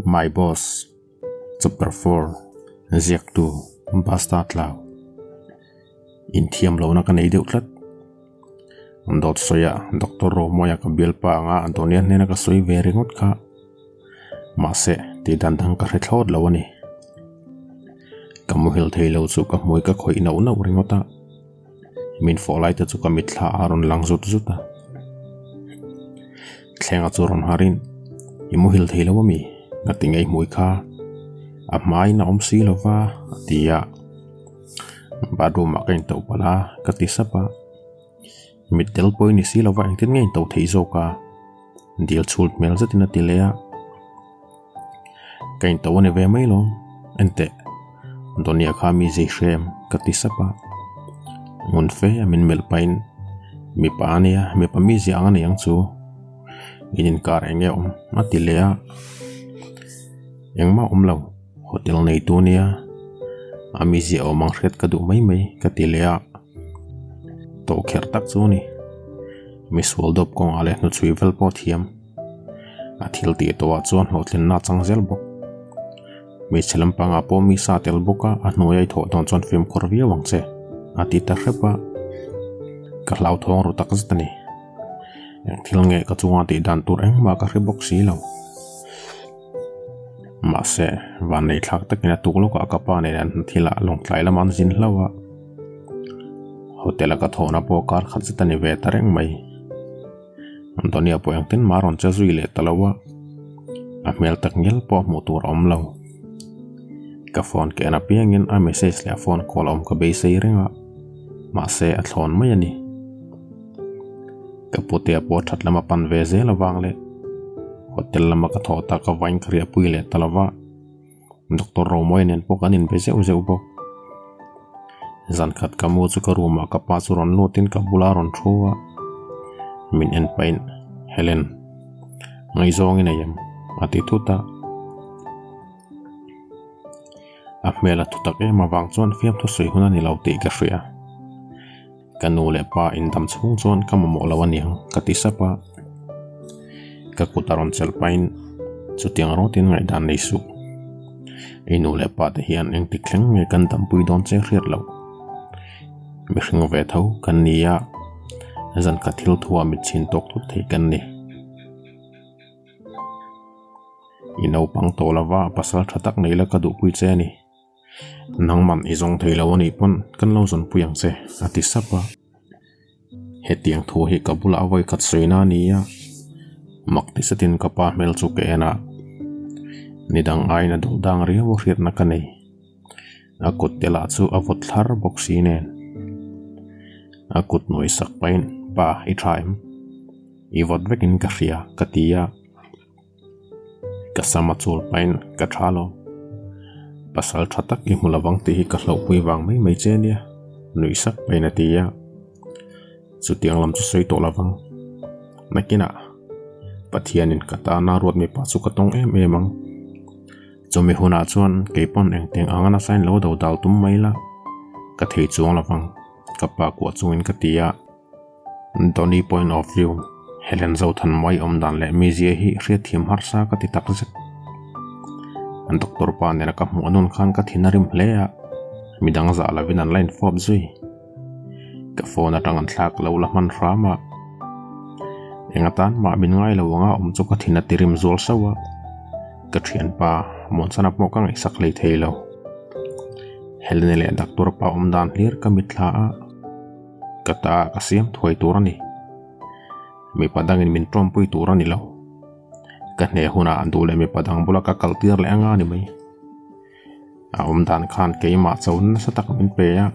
My Boss, Chapter 4, Ziaktu, Basta Tlau. Inthiam lohna ka nei deuh tlat. Dawt sawiah Doctor Romawia ka bialpa anga Antonia hnena ka sawi ve ringawt kha. Mahse, tih dan dang ka hre thlawt lo a ni. Ka muhil thei lo chu ka hmui ka khawih nauh nauh ringawt a. Min fawh lai te chu ka mitthla a rawn lang zut zut a. Thlenga chu rawn harin, I muhil thei lo ami? Ka ti ngei hmui kha. A hmain a awm si lo va, a ti a. Bathroom ah ka intoh palh a, ka ti sap a. Mit tel pawh i ni si lo va, engtin nge intoh theih zawk a? Dil chhul hmel zetin a ti leh a. Ka intoh a ni ve mai lo, enteh Donia kha mi zei hre em? ka ti sap a. Ngun fe a min melh pahin, Mipa a nia, mipa mi zia ang a ni ang chu. In inkar eng nge awm? a ti leh a. Engmah awm lo, hotel neitu nia, a mi zia awm ang hriat ka duh mai mai, ka ti leh a. Tawhkherh tak chu a ni. Misual dawp kawngah leh hnuchhui vel pawh a thiam. A thil tih tawhah chuan hlawhtlinna a chang zel bawk. Hmeichhe lampangah pawh mi sa tel bawk a, a hnuaia i thawh dawn chuan fimkhur viau ang che, a ti ta hrep a. Ka hlauthawng ru tak zet a ni. Eng thil nge ka chunga tih dan tur engmah ka hre bawk si lo. Mahse, vannei thlak takin a tuk lawkah ka pa nen an thil ah lawngtlai lamah an zin hlauh a. Hotel a ka thawhna pawh kar khat zet a ni ve ta reng mai. Antonia pawh engtin mah a rawn che zui leh ta lo a, a hmel tak ngial pawh hmuh tur a awm lo. Ka phone ke en apiangin a message leh a phone call a awm ka beisei reng a, mahse a thlawn mai a ni. Ka putea pawh that lama pan ve zel avang leh hotel lama ka thawh tak avangin ka riahpui leh ta lo va. Doctor Romawia nen pawh kan inbe zeuh zeuh bawk. Zan khat ka mu chu ka room ah ka pa chu rawn lut in ka bula rawn thu a, min en pahin Helen ngaihzawng i nei em? a ti thut a. A hmel a thu tak em avang chuan fiamthu sawi hun a ni lo tih ka hria. Ka nu leh pa indam chhung chuan ka mamawh lo aniang ka ti sap a, ka kut a rawn chelh pahin chutiang rawtin ngaihdan nei suh. I nu leh pa te hian engtik thleng nge kan dampui dawn che hriat loh. Mihring ve tho kan ni a, zan khat thil thuah mit chhin tawk thut thei kan ni. I naupang tawh lova pasal tha tak nei la ka duhpui che a ni. Nangman i zawng thei lo a nih pawn kan lo zawnpui ang che, a ti sap a. Hetiang thu hi ka bulah vawi khat sawina a ni a, mak ti zetin ka pa hmel chu ka en a, nidang aiin a duh dang riau a hriatna ka nei. A kut te lah chu a vawt thlar bawk si nen. A kut nuai sak pahin, Pa, i tha em? I vawt vekin ka hria, ka ti a. Ka sam a chul pahin ka tha lo. Pasal tha tak i hmu lovang tih hi ka hlauhpui vang mai mai che nia, nuih sak pahin a ti a. Chutiang lam chu sawi tawh lovang. Nakinah Pathianin ka tana ruat mipa chu ka tawng em em ang. Chumi hunah chuan keipawn engtiang anga nasa in lo do dal tum mai la, ka thei chuang lovang, ka pa kuah chungin ka ti a. Donny point of view, Helen Zothan mai awm dan leh mizia hi hriatthiam harsa ka ti tak zet. An doctor pa nena ka hmuh anun khan ka thin a rim hle a, midang zah lovin an la infawp zui. Ka phone atang an thlak lo la hman hram a, eng atan mah min ngai lo anga awm chu ka thin a ti rim zual sauh a, ka thianpa Muansana pawh ka ngaihsak hlei thei lo. Helen leh doctor pa awm dan hlir ka mitthla a. Ka ta ka siam thuai tur a ni. Mipa dangin min tawmpui tur a ni lo. Ka hne hunah duh leh mipa dang bula ka kal tir leh anga ni mai. A awm dan khan keimah cho nasa tak min pe a.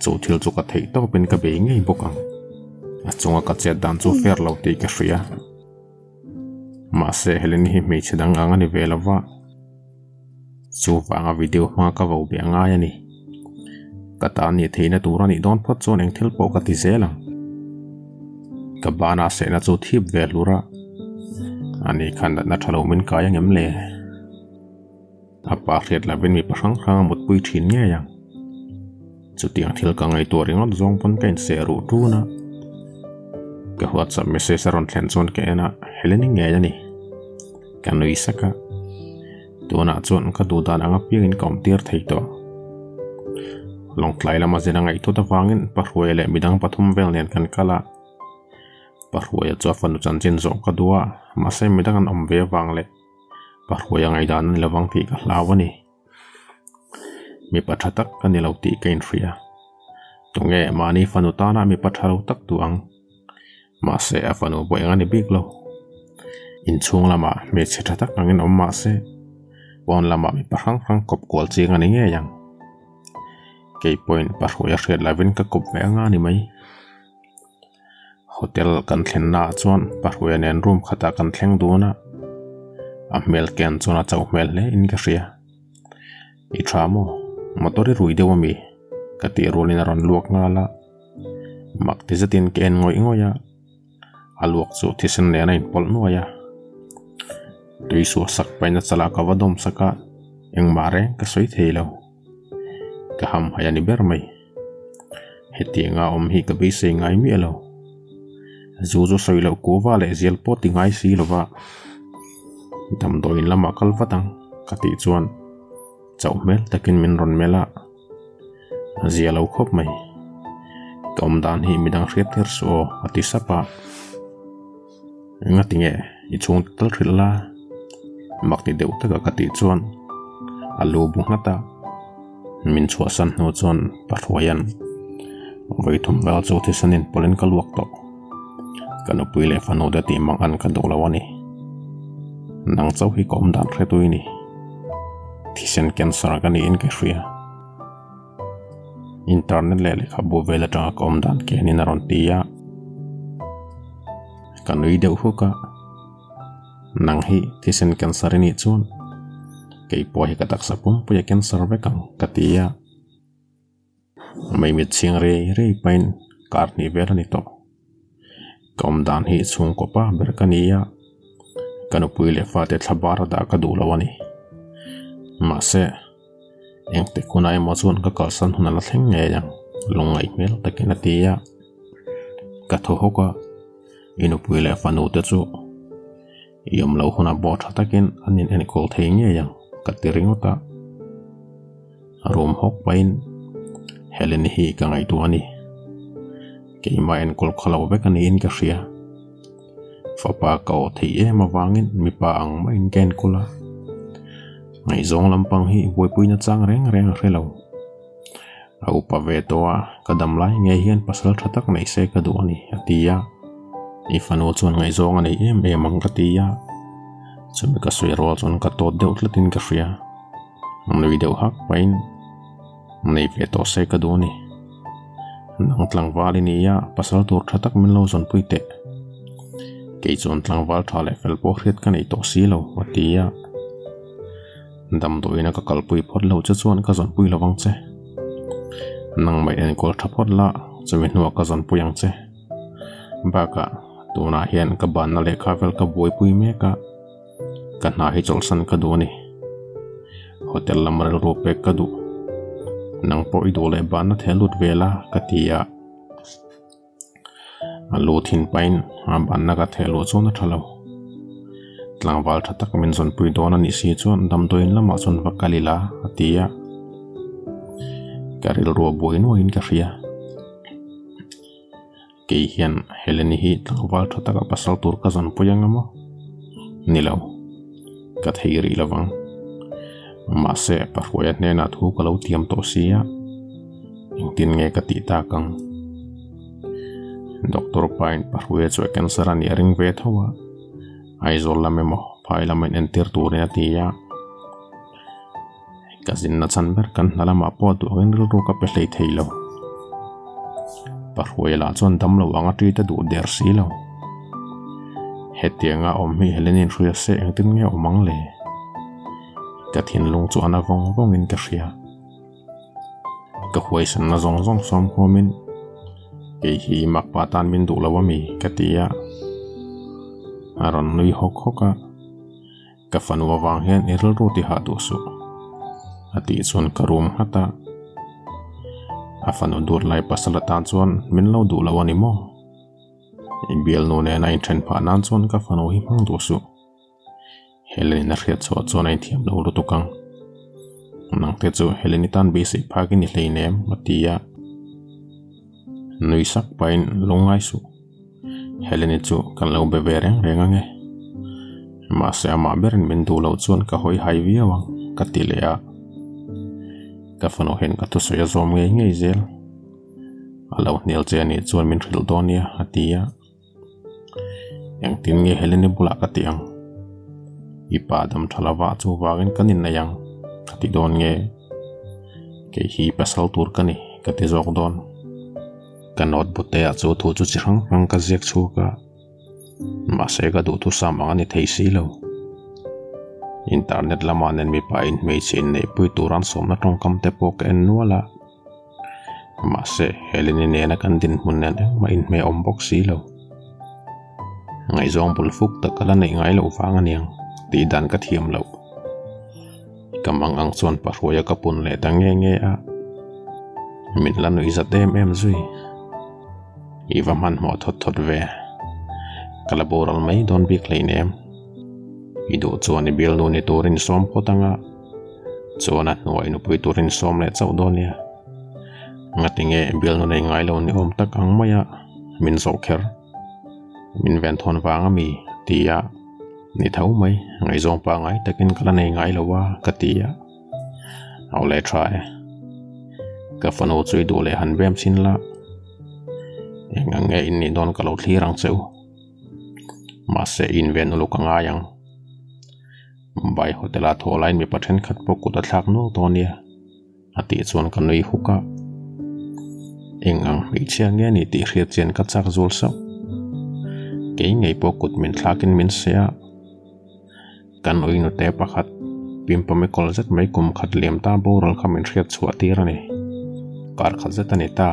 Chu thil chu ka theih tawpin ka bei ngei bawk ang. A chunga ka chet dan chu fair lo tih ka hria. Mahse Helen hi hmeichhe dang ang a ni ve lo va. Chuvanga video hma ka vo beh ngai a ni. Ka tan nih theihna tur a nih dawn phawt chuan eng thil pawh ka ti zel ang. Ka bana sehna chu thip ve hlur a, ani khan natna tha lo min kai angem le? A pa hriat lovin mipa hrang hrang a mutpui thin ngei ang. Chutiang thil ka ngaihtuah ringawt zawng pawn ka inseh ruh tun a. Ka WhatsApp message a rawn thlen chuan ka en a, Helen-i ngei a ni. Ka nui sak a, tunah chuan ka duh dan ang apiangin ka awm tir thei tawh. Lawngtlai lama zin a ngaihthut avangin Pahruaia leh midang pathum vel nen kan kal a. Pahruaia chu a fanu chanchin zawh ka duh a, mahse midang an awm ve avang leh Pahruaia ngaihdan a ni lovang tih ka hlau a ni. Mipa tha tak ka ni lo tih ka inhria. Tunge mahni fanu tana mipa tha lo tak duh ang? Mahse a fanu pawh eng a ni bik lo. Inchhung lamah hmeichhe tha tak angin awm mahse pawn lamah mipa hrang hrang kawp kual chiang a ni ngei ang. Kei pawhin pahruai a hriat lovin ka kawp ve anga ni mai. Hotel kan thlenna ah chuan pahruai nen room khatah kan thleng dun a, a hmel ken chuan a chauh hmel hle in ka hria. I tha maw? Motor i rui deuh ami? Ka tih rualin a rawn luak nghal a, mak ti zetin ka en ngawih ngawih a, a luak chu thisen nen a inpawlh nuai a, tui suah sak pahin a chalah ka va dawm sak a, engmah reng ka sawi thei lo. Ka hamhaih a ni ber mai. Hetianga awm hi ka beisei ngai miah lo. Zu chu sawi loh kuva leh zial pawh ti ngai si lova damdawiin lamah kal vat ang ka tih chuan chauh hmel takin min rawn melh a, a zia lo khawp mai. Ka awm dan hi midang hriat tir suh aw a ti sap a. Engatinge i chhung tal hrilh la? Mak ti deuh taka ka tih chuan a lu bu nghat a, min chhuahsan hnu chuan Pahruaia'n vawi thum vel chu thisen inpawlhin ka luak tawh. Ka nupui leh fanu te tih mang an ka duh lo a ni. Nang chauh hi ka awm dan hre tui ni. Thisen cancer ka niin ka hria. Internet leh lehkhabu vel atanga ka awm dan kenin a rawn ti a, ka nui deuh huk a, nang hi thisen cancer i nih chuan kei pawh hi ka taksa pumpui a cancer vek ang ka ti a, maimit chhing rei rei pahin kar hnih vel a ni tawh, ka awm dan hi chhungkaw pa ber ka ni a, ka nupui leh fate thla bar a dah ka duh lo a ni, mahse. Engtik hunah emaw chuan ka kalsan hun a la thleng ngei ang, lungngaih hmel takin a ti a. Ka thaw hawk a, i nupui leh fanu te chu i awm loh hunah pawh tha takin an in enkawl thei ngei ang ka ti ringawt a. Room hawk pahin Helen hi ka ngaihtuah a ni. Keimah enkawl khaw lo vek a niin ka hria. Fapa ka awh theih em avangin mipa ang maiin ka enkawl a, ngaihzawng lampang hi buaipuina chang reng reng a hre lo. A upa ve tawh a, ka dam lai ngei hian pasal tha tak neih se ka duh a ni, a ti a. I fanu chuan ngaihzawng a nei em em ang ka ti a, chumi ka sawi rual chuan ka tawt deuh tlatin ka hria. Nui deuh hak pahin nei ve tawh se ka duh a ni. Nang tlangval i ni a, pasal tur tha tak min lo zawnpui teh. Kei chuan tlangval tha leh fel pawh hriat ka nei tawh si lo, a ti a. Damdawiina ka kalpui phawt lo che chuan ka zawnpui lovang che. Nangmah enkawl tha phawt la, chumi hnuah ka zawnpui ang che. Bakah, tunah hian ka banna lehkha vel ka buaipui mek a. Ka hna hi chawlhsan ka duh a ni. Hotel lam rilru pek ka duh. Nang pawh i duh leh banna theh lut ve la ka ti a. A lu thin pahin a banna ka theh luh chuan a tha lo. Tlangval tha tak min zawnpui dawn a nih si chuan damdawiin lamah chuan va kal ila a ti a. Ka rilru a buai nuaiin ka hria. Kei hian Heleni hi tlangval tha taka pasal tur ka zawnpui ang emaw? Ni lo, ka thei rih lovang. Mahse, Pahruaia hnenah thu ka lo tiam tawh si a, engtin nge ka tih tak ang? Doctor pain Pahruaia chu a cancer a nih a ring ve tho a, Aizawl lam emaw phai lam in entir turin a ti a. Ka zinna chhan ber kan hna lamah pawh duhawin rilru ka pe hlei thei lo. Pahruai lah chuan dam lo anga ṭi te duh der si lo. Hetianga awm hi Helen-in hria se engtin nge awm ang le? Ka thinlung chu a na vawng vawngin ka hria. Ka huaisanna zawng zawng sawm huamin kei hi makpa tan min duh lo ami ka ti a. A rawn nui hawk hawk a. Ka fanu avang hian i rilru ti hah duh suh, a tih chuan ka rum nghat a. A fanu dut lai pasal atan chuan min lo duh lo a ni maw? I bialnu nena inthen phah nan chuan ka fanu hi hmang duh suh. Helen-in a hriat chhuah chuan a inthiam lo lutuk ang. Nangte chu Helen-i tan beisei phak i ni hleinem, a ti a. Nui sak pahin lungngai suh. Helen-i chu kan lo be ve reng reng ang e. Mahse amah berin min duh loh chuan ka hawi hai viau ang, ka ti leh a. Ka fanu hian ka thusawi a zawm ngei ngei zel. A lo hnial che anih chuan min hrilh dawn nia, a ti a. Engtin nge Helene bulah ka tih ang? I pa dam tha lova chuvangin kan innei ang ka ti dawn nge? Kei hi pasal tur ka ni ka ti zawk dawn. Ka notebook te ah chu thu chu chi hrang hrang ka ziak chhuak a, mahse ka duhthusam ang a ni thei si lo. Internet lamah nen mipa in hmeichhe inneihpui tur an sawmna tawngkam te pawh ka en nual a. Mahse, Helene nena kan dinhmun nen engmah inhmeh awm bawk si lo. Ngaihzawng bul fuk tak ka la neih ngai loh vang aniang tih dan ka thiam loh. Ka mang ang chuan pahruaia ka pun leh ta nge nge a, min la nuih zat em em zui. I va hmanhmawh thawt thawt ve. Ka la boral mai dawn bik hleinem. I duh chuan i bialnu ni turin sawm phawt anga. Chuan a hnuai nupui turin sawm leh chauh dawn nia. Ngatinge bialnu nei ngai lo ni awm tak ang maia min zawh kher. Min ven thawn vang a mi ti a, ni tho mai ngaihzawng pangai takin ka la nei ngai lo a ka ti a. Au leh tha e. Ka fanu chu i duh leh han bem chin la. Eng ang nge in nih dawn ka lo thlir ang che u. Mahse in ven uluk a ngai ang. Mumbai hotel a thawh laiin mipa thenkhat pawh kut a thlak nual dawn nia a tih chuan ka nui huk a. Eng ang hmeichhia nge a ni tih hriat chian ka chak zul sauh. Kei ngei pawh kut min thlakin min seh a. Kan ui nute pakhat pimpawmi kawl zet mai kum khat liam ta boral kha min hriat chhuah tir a ni. Kar khat zet a ni ta.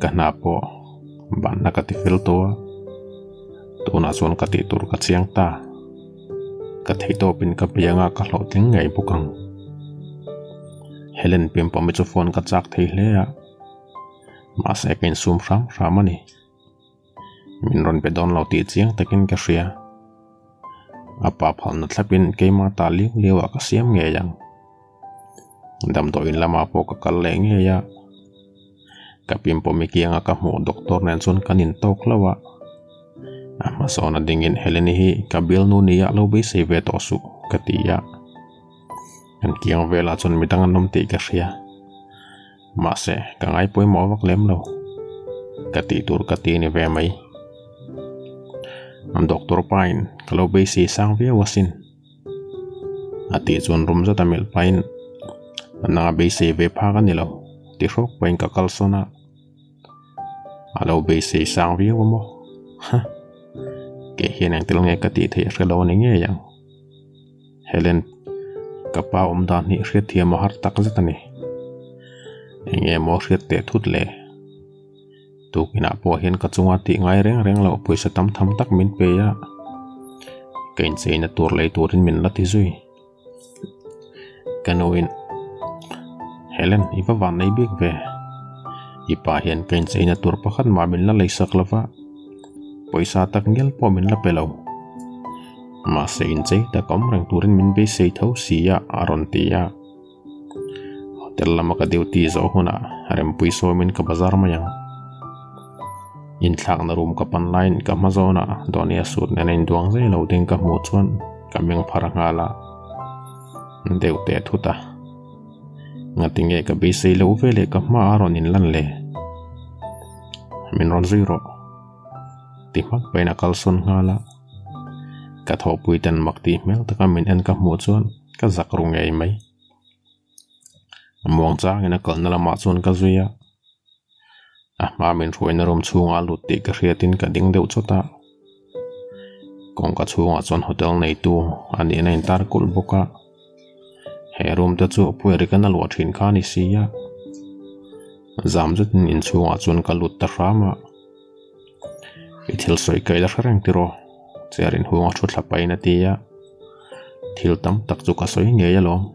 Ka hna pawh banna ka ti fel tawh a. Tunah chuan ka tih tur ka chiang ta. Ka theih tawpin ka pianga ka hlawhtling ngei bawk ang. Helen pimpawmi chu phone ka chak thei hle a, mahse ka insum hram hram a ni. Min rawn be dawn lo tih chiang takin ka hria. A pa phalna thlapin keimah ta liau liau ah ka siam ngei ang. Damdawiin lamah pawh ka kal leh ngei a, ka pimpawmi kianga ka hmuh doctor nen chuan kan intawk hlauh a. A hmasawn a dingin Helene hi ka bialnu nia lo beisei ve tawh suh ka ti a. Kan kiang velah chuan midang an awm tih ka hria. Mahse, ka ngai pawimawh vak lem lo. Ka tih tur ka ti ni ve mai. An doctor pain ka lo beisei sang viau asin. A tih chuan rum zet a melh pahin nanga beisei ve phak a ni lo ti hrawk pahin ka kalsawn a. A lo beisei sang viau a maw? Ha! Kei hian engtil nge ka tih theih hre lo a ni ngei ang. Helen, ka pa awm dan hi hriatthiam a har tak zet a ni. Eng emaw hriat teh thut le? Tukinah pawh hian ka chunga tih ngai reng reng loh pawisa tam tham tak min pe a, ka incheina tur lei turin min la ti zui. Ka nuin, Helen, i va van nei bik ve. I pa hian ka incheina tur pakhat mah min la leisak lo va, pawisa tak ngial pawh min la pe lo. Mahse inchei tak awm reng turin min beisei tho si a, a rawn ti a. Hotel lama ka duty zawh hunah rempui sawmin ka bazar mai ang. Inthlakna room ka pan laiin ka hma zawnah Donia suit nena induang zai lo ding ka hmuh chuan ka meng phar nghal a, deuh teh thut a. Ngatinge ka beisei loh veleh ka hma a rawn inlan le? Min rawn zui rawh. Ti hmak pahin a kalsawn nghal a. Ka thawhpui ten mak tih hmel taka min en ka hmuh chuan ka zak ru ngei mai. Muang changin a kalna lamah chuan ka zui a. A hma min hruaina room chhungah a lut tih ka hriatin ka ding deuh chawt a. Kawngka chhungah chuan hotel neitu a nihna a intar kulh bawk a. He room te chu Puerika-na luah thin kha a ni si a. Zam zetin inchhungah chuan ka lut ta hram a. I thil sawi ka ila hre reng tiraw? Chair inhung a thu thla pahin a ti a. Thil tam tak chu ka sawi ngei alawm.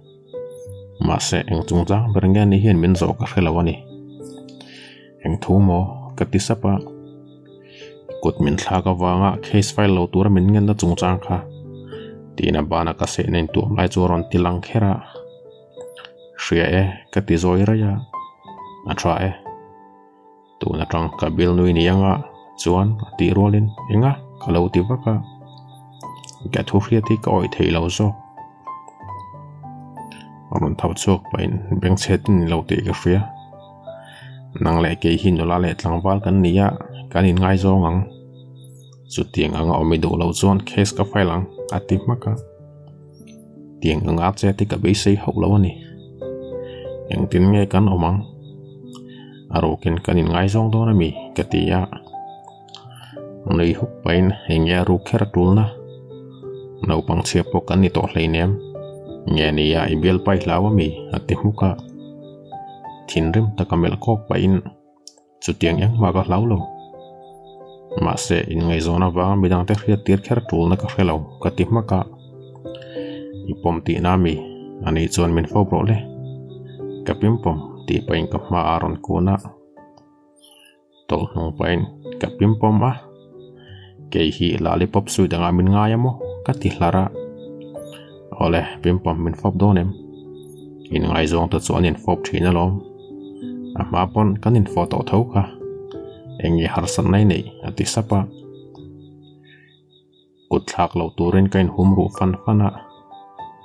Mahse eng chungchang ber nge ni hian min zawh ka hre lo a ni. Eng thu maw? Ka ti sap a. Kut min thlak avanga case file lo tura min ngenna chungchang kha. Tiin a bana ka sehna intuam lai chu a rawn ti lang kher a. Hria e, ka ti zawi raih a, a tha e. Tun atang ka bill nui ni anga chuan a tih rualin enga ka lo ti vak a, ka thu hriat hi ka awih thei lo zawk. A rawn tho chhuak pahin bengchhet in ni lo tih ka hria. Nang leh kei hi nula leh tlangval kan ni a, kan inngaizawng ang. Chutiang anga awm i duh loh chuan case ka file ang a ti hmak a. Tiang anga chet hi ka beisei hauh lo a ni. Engtin nge kan awm ang? A rukin kan inngaizawng dawn a mi? ka ti a. Nui huk pahin eng nge a ruk kher a tulna? Naupang chhia pawh kan ni tawh hleinem. Nge nia i bialpa i hlau a mi? a ti hmuk a. Thinrim taka melh kawk pahin Chutiang engmah ka hlau lo. Mahse, inngaihzawn avanga midangte hriat tir kher tulna ka hre lo, ka ti hmak a. I pawm tihna mi? Ani chuan min fawp rawh le. Ka pimpawm tih pahin ka hma a rawn kun a. Tawlh hnung pahin ka pimpawm a. Kei hi lollipop sweet anga min ngai a maw? Ka ti hlar a. Awle, pimpawm min fawp dawn em? Inngaizawng te chu an infawp thin alawm. A hma pawn kan infawh tawh tho kha. Eng nge harsatna i neih? A ti sap a. Kut thlak lo turin ka inhum ruh fan fan a.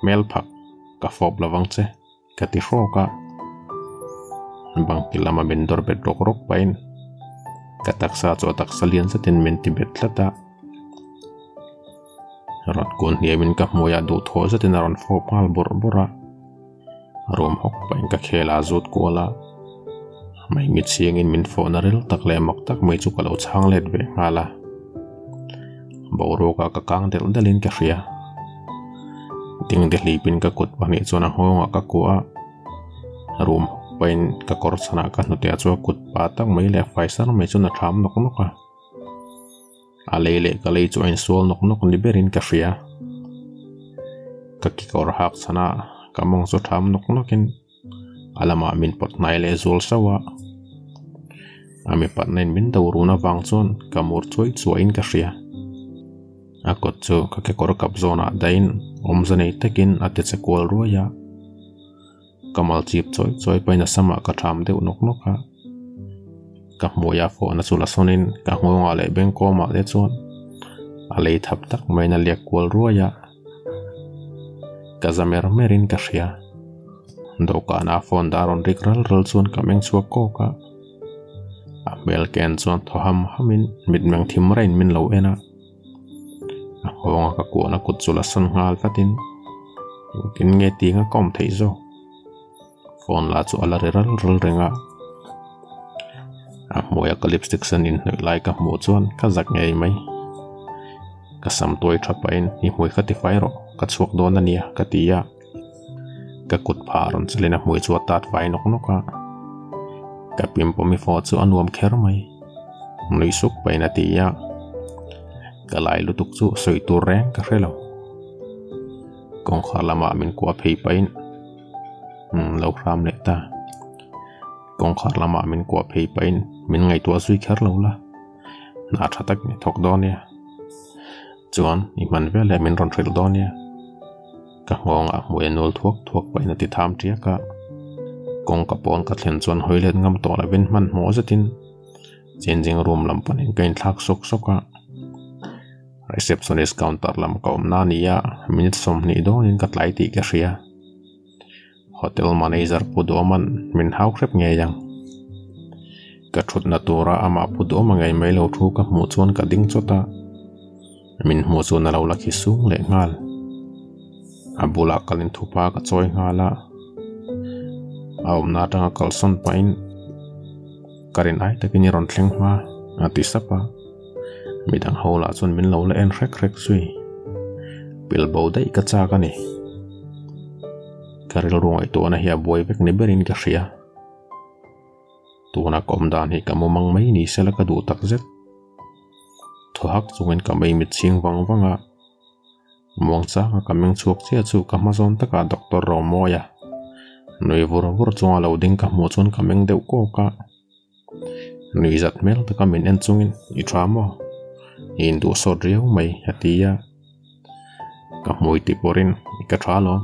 Hmel phak, ka fawp lovang che. Ka ti hrawk a, bangki lama min dawr bet rawk rawk pahin ka taksa chu a taksa lian zetin min ti bet tlat a, rawn kun hniamin ka hmuiah duhthawh zetin a rawn fawp nghal bawrh bawrh a, rum hawk pahin ka khel a zut kual a, maimi chhingin min fawhna ril tak leh mak tak mai chu ka lo chhang let ve nghal a. Boruakah ka kang delh delhin ka hria. Dingdi hlipin ka kut pahnih chuan a nghawngah ka kuah a, room pahin ka kawr chhanah ka hnute ah chuan kut pa tak mai leh fai sar mai chuan a tham nawk nawk a. A lei leh ka lei chu a insual nawk nawk ni berin ka hria. Ka kekawr hak chhanah ka mawng chu tham nawk nawkin a lamah min pawt hnai leh zual sauh a, a mipatna in min do run avang chuan ka mur chuai chuaiin ka hria. A kut chu ka kekawr kap zawnah dahin awmze nei takin a ti che kual ruai a, ka mal chip chawi chawi pahin a samah ka tham deuh nawk nawk a, ka hmuia fawhna chu la sawnin ka nghawngah leh bengkawmah te chuan a lei thap tak maiin a liak kual ruai a. Ka za mer mer in ka hria. Dawhkana phone dah rawn rik ral ral chuan ka meng chhuak kawk a. A hmel ken chuan thaw ham ham in mitmeng thim rain min lo en a. A nghawng a ka kuahna kut chu la sawn nghal vat in engtin nge tih anga ka awm theih zawk. Phone lah chu a la ri ral ral reng a. A hmuaia ka lipstick sen inhnawih lai ka hmuh chuan ka zak ngei mai. Ka sam tuai tha pahin i hmui kha ti fai rawh, ka chhuak dawn a nia ka ti a. Ka kut phah rawn chalin a hmui chu a tat fai nawk nawk a. Ka pimpawm i fawh chu a nuam kher mai. Nui suk pahin a ti a. Ka lai lutuk chu sawi tur reng ka hre lo. Kawngkhar lamah min kuah phei pahin lo hram leh ta. Kawngkhar lamah min kuah phei pahin min ngaihtuah zui kher lo la, hna tha tak i thawk dawn nia. Chuan i hman vel leh min rawn hrilh dawn nia. Ka nghawngah hmui a nul thuak thuak pahin a ti tham tiak a. Kawngka pawn ka thlen chuan hawi let ngam tawh lovin hmanhmawh zetin changing room lam panin ka inthlak sawk sawk a. Receptionist counter lam ka awmna a ni a, minute 20 dawnin ka tlai tih ka hria. Hotel manager Pu Duhawma'n min hau hrep ngei ang. Ka thutna tura amah Pu Duhawma ngei mai lo thu ka hmuh chuan ka ding chawt a, min hmuh chuan a lo la khi sung leh nghal. A bulah kalin thupa ka chawi nghal a, a awmna atanga kalsawn pahin ka rin ai takin i rawn thleng hma a ti sap a. Midang ho lah chuan min lo la en hrek hrek zui. Pil bo daih ka chak a ni. Ka rilru ngaihtuahna hi a buai vek ni berin ka hria. Tuna ka awm dan hi ka mumang mai ni sela ka duh tak zet. Thaw hak chungin ka mei mit chhing vang vang a. Muang changa ka meng chhuak chiah chu ka hma zawn takah Doctor Romawia nui vur vur chunga lo ding ka hmuh chuan ka meng deuh kawk a. Nui zat hmel taka min en chungin i tha maw? I induh sawt riau mai a ti a. Ka hmui ti pawrin ka tha alawm.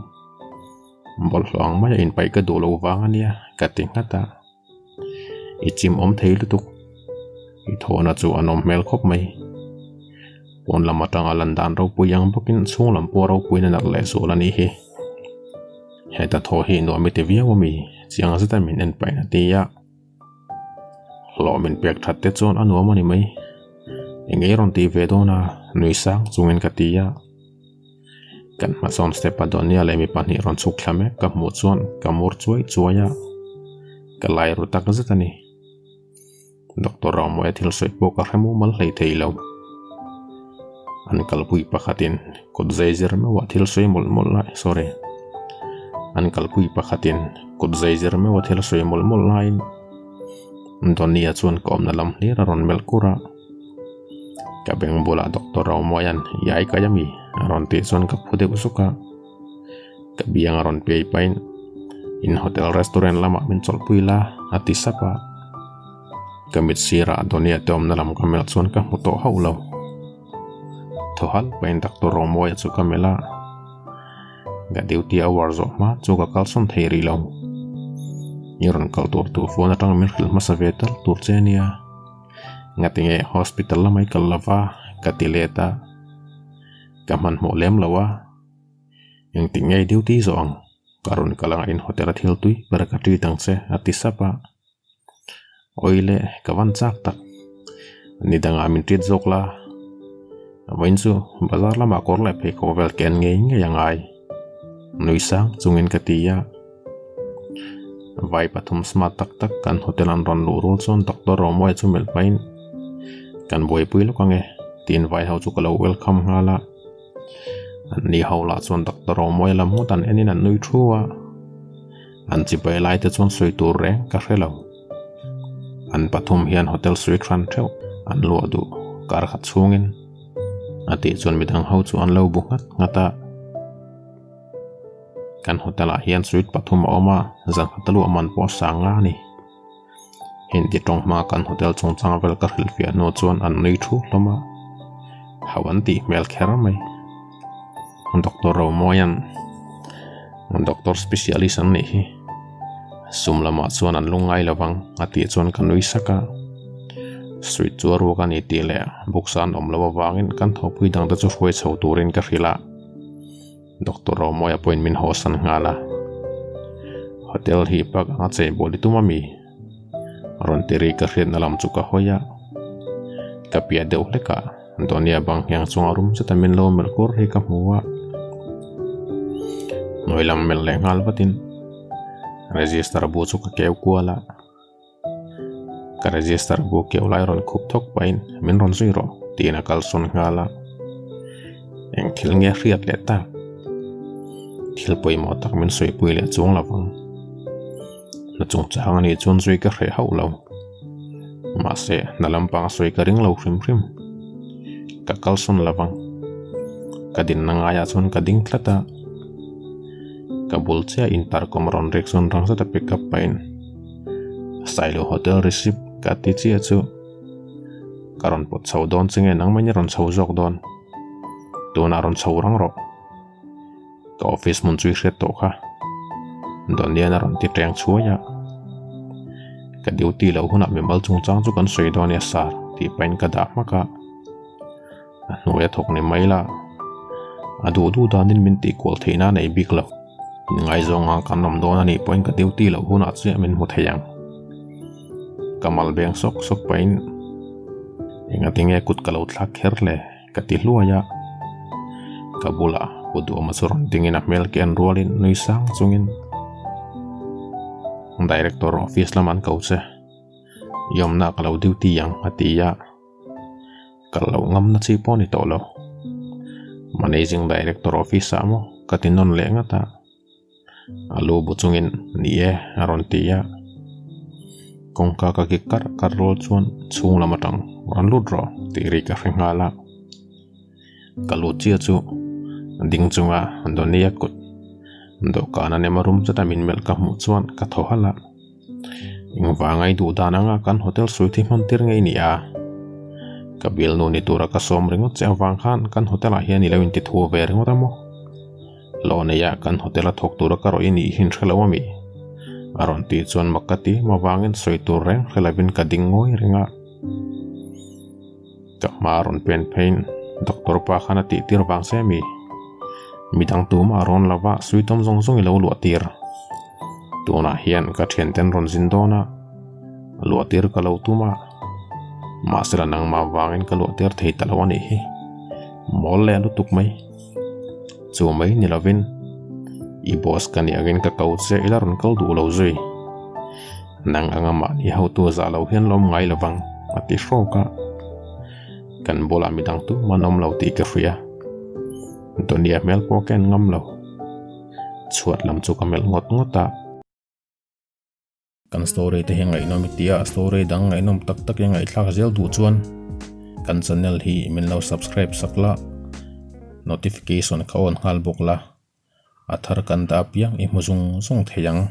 Bawlhhlawh ang maia inpaih ka duh loh vang a nia ka ti nghat a. I chim awm thei lutuk. I thawhna chu a nawm hmel khawp mai. Pawn lam atanga lan dan ropui ang bawkin chhung lam pawh ropuina nalh leh zual a nih hi. Heta thaw hi nuam i ti viau ami? Chiang zeta min en pahin a ti a. Hlawh min pek that te chuan a nuam a ni mai. Eng ei rawn tih ve dawn a? Nui sang chungin ka ti a. Kan hmasawn step a Donia leh mi pahnih rawn chhuk thla mek ka hmuh chuan ka mur chuai chuai a. Ka lai ru tak zet a ni. Doctor Romoya thil sawi pawh ka hre mumal hlei thei lo. An kalpui pakhatin kut zai zir meuh a thil sawi mawlh mawlh lai sorry an kalpui pakhatin kut zai zir meuh a thil sawi mawlh mawlh laiin Donny-a chuan ka awmna lam hlir a rawn melh kur a. Ka beng bulah Doctor Romoya'n i ai kai ami a rawn tih chuan ka phu deuh zuk a. Ka biang a rawn piai pahin in hotel restaurant lamah min chawlhpui la a ti sap a. Ka mit sirah Donia te awmna lam ka melh chuan ka hmu tawh hauh lo. Thaw halh pahin Doctor Romawia chu ka melh a. Ka duty hour zawh hma chu ka kalsawn thei rih lo. I rawn kal tur tur phone atang min hrilh hmasa ve tal tur che ania. Ngatinge hospital lamah i kal lova ka ti let a. Ka hmanhmawh lem lo a. Engtik nge i duty zawh ang? Ka rawn kal anga in hotel a thil tui ber ka treat ang che a ti sap a. Awile ka van chak tak. Ni dangah min treat zawk la. Vawiin chu bazar lamah kawr leh pheikhawk vel ken ngei ngei a ngai. Nui sang chungin ka ti a. Vai pathum smart tak tak kan hotel an rawn luh rual chuan Doctor Romawia chu melh pahin kan buaipui lawk ange tiin vai ho chu ka lo welcome nghal a. An ni ho lah chuan Doctor Romawia lam ngawt an enin an nui thu a. An chibai lai te chuan sawi tur reng ka hre lo. An pathum hian hotel suite hran theuh an luah duh kar khat chhungin a tih chuan midang ho chu an lo bu nghat nghat a. Kan hotel ah hian suite pathum a awm a, zan khat a luah man pawh a sang nga a ni. Hindi tawng hma kan hotel chungchang vel ka hrilhfiah hnu chuan an nui thu hlawm a, hau an tih hmel kher mai. Doctor Romawia'n doctor specialist an nih hi, sum lamah chuan an lungngai lo vang a tih chuan ka nui sak a. Suite chu a ruak a ni tih leh buksa an awm loh avangin kan thawhpui dangte chu hruai chho turin ka hrilh a. Doctor Romawia pawhin min hawsan nghal a, Hotel hi park anga chei bawl i tum ami? Rawn ti ri ka hriatna lam chu ka hawi a, ka piah deuh hlek a, Donia bang hiang chunga rum zeta min lo melh kur hi ka hmu a, hnuai lam melh leh nghal vatin register bu chu ka keu kual a, ka register bu keu lai rawn khup thawk pahin min rawn zui rawh tiin a kalsawn nghal a, eng thil nge hriat leh tak thil pawimawh tak min sawipui leh chuang lo vang na chungchang anih chuan zui ka hreh hauh lo mahse hna lampang a sawi ka ring lo hrim hrim ka kalsawn lo vang ka dinna ngaiah chuan ka ding tlat a ka bul chiah intercom rawn rek chuan rang zet a pick up pahin. Sailo hotel receipt ka ti chiah chu ka rawn pawt chho dawn che nge nangmah in i rawn chho zawk dawn tunah rawn chho rang rawh ka office hmun chu i hriat tawh kha Donian a rawn ti teng chhuai a ka duty loh hunah mimal chungchang chu kan sawi dawn nia sir tih pahin ka dah hmak a a hnuai a thawk ni mai la a duh duh danin min tih kual theih nan a nei bik lo. Ngaizawng a kan awm dawn a nih pawhin ka duty loh hunah chiah min hmu thei ang. Ka mal beng sawk sawk pahin engati nge kut ka lo thlak kher le ka ti hluai a. Ka bulah pu duhawma chu rawn dingin a hmel ke an rualin nui sang chungin Director office lamah an ko che i awmna ka lo duty ang a ti a. Kal loh ngamna chi pawh a ni tawh lo. Managing Director office ah maw ka ti nawn leh ngat a. A lu bu chungin ni e a rawn ti a. Kawngka ka kik karh karh rual chuan chhung lam atang rawn lut rawh tih ri ka hre nghal a. Ka lut chiah chu ding chunga Donny-a kut dawhkan a nem a rum zet a min melh ka hmuh chuan ka thaw halh a. Engvanga i duh dan anga kan hotel sawi thi hman tir ngei ni a? Ka bialnu ni tura ka sawm ringawt che avang khan kan hotel ah hian i lo inti thu ve ringawt a maw? Hlawh neia kan hotel a thawk tura ka rawih nih hi hre lo ami? A rawn tih chuan mak ka ti em avangin sawi tur reng hre lovin ka ding ngawi reng a. Ka hma a rawn pen pheiin doctor pa khan a tih tir vang se ami? Midang tumah a rawn lova suitawm zawng zawng i lo luah tir. Tunah hian ka thianten rawn zin dawn a, luah tir ka lo tum a, mahsela nangmah vangin ka luah tir thei ta lo a nih hi. Mawl leh lutuk mai. Chu mai ni lovin i boss ka nih angin ka ko che ila rawn kal duh lo zui. Nang anga mahni hotu zah lo hian lawm ngai lovang a ti hrawk a. Kan bulah midang tumah an awm lo tih ka hria. Dunia hmel pawh ka en ngam lo. Chhuat lam chu ka melh ngawt ngawt a. Kan story te hi ngaihnawm i tia story dang ngaihnawm tak tak i ngaihthlak zel duh chuan kan channel hi min lo subscribe sak la notification kha on nghal bawk la a thar kan dah apiang i hmu zung zung thei ang.